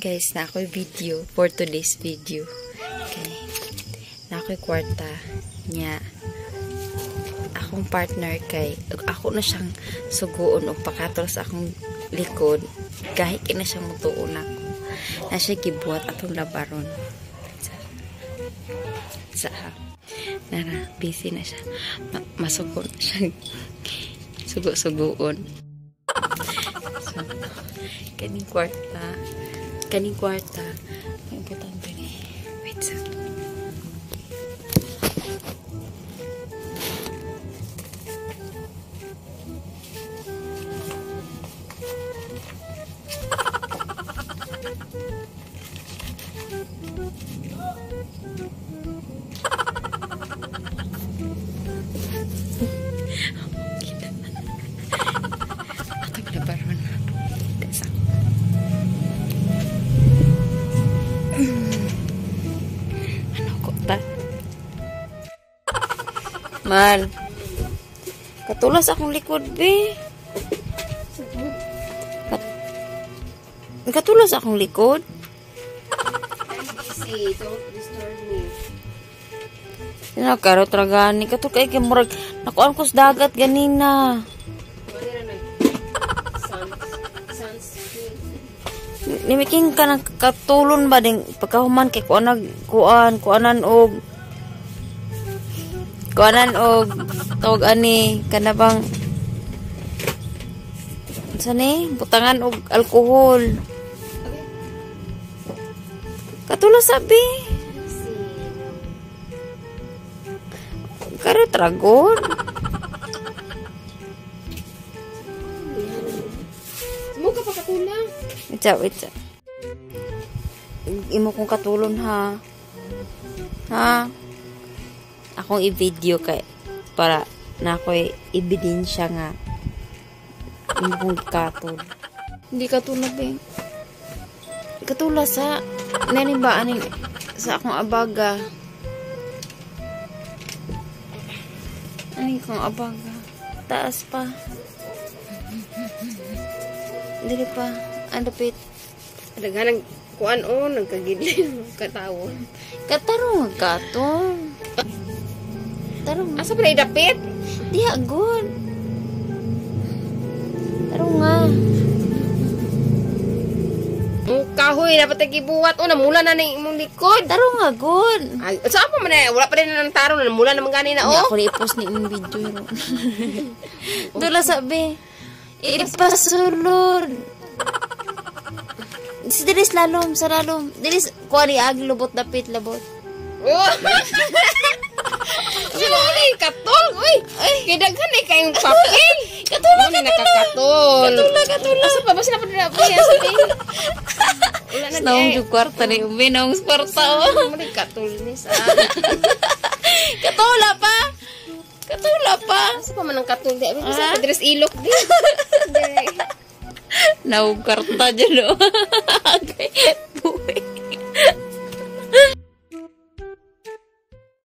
Guys, na ako'y video for today's video. Okay. Na ako'y kwarta niya. Akong partner kay ako na siyang suguon og pakatol sa akong likod. Kahit na siyang mutuon ako. Na siya gibuhat atong labaron. Sa nara, busy na siya. Masugo na siya. Sugo-suguon. So, kaning kwarta. Kaning kwarta. May importante ni. Wait sa. Atong labaron. Sa. Ano ko ta? Mal. Katulas akong likod, be. Katulas akong likod. I'm busy. Don't disturb me. Nagkarot ra gani. Kato kay kay murag nakuan ko sa dagat ganina. Nimiking ka ng katulon ba ding pagkahuman kay kuan nag kuan kuanan og tawag ani kana bang unsa ni butangan og alkohol. Katula sabi. Karo tragon. Mo ka pa katula. Wait, wait. Imo kong katulon ha. Ha? Akong i-video kay para na ako'y ebidensya nga imo kong katol. Hindi katulad eh. Katula sa nani ba aning sa akong abaga. Aning kong abaga. Taas pa. Dili pa. Ang dapit. Daghan kuan o nagkagidlin katawo. Katarong katong. Tarong. Asa pa idapit? Diha gud. Tarong nga. Ang kahoy dapat gibuhat o namula na ning imong likod. Tarong nga gud. Ay, saan pa man eh? Wala pa rin na ng tarong na namula naman gani na oh. Oh. Ako ni i-post ni imong video. Dula sabi. Ipasulod. Si Dilis lalom, sa lalom. Dilis, kuha ni Agi, lubot, dapit, labot. Oh! Sino katol? Uy! Kay daghan eh kayong papel. Katula, katula. Nakakatol. Katula, katula. Asa pa ba sila pa nila? Asa pa? Wala na Naong yung kwarta ni Umi, naong kwarta. Mo ni katol ni sa. Katula pa! Katula pa! Asa pa man ang katol di? Abi sa dress ilok di. Naong kwarta dyan o. Okay.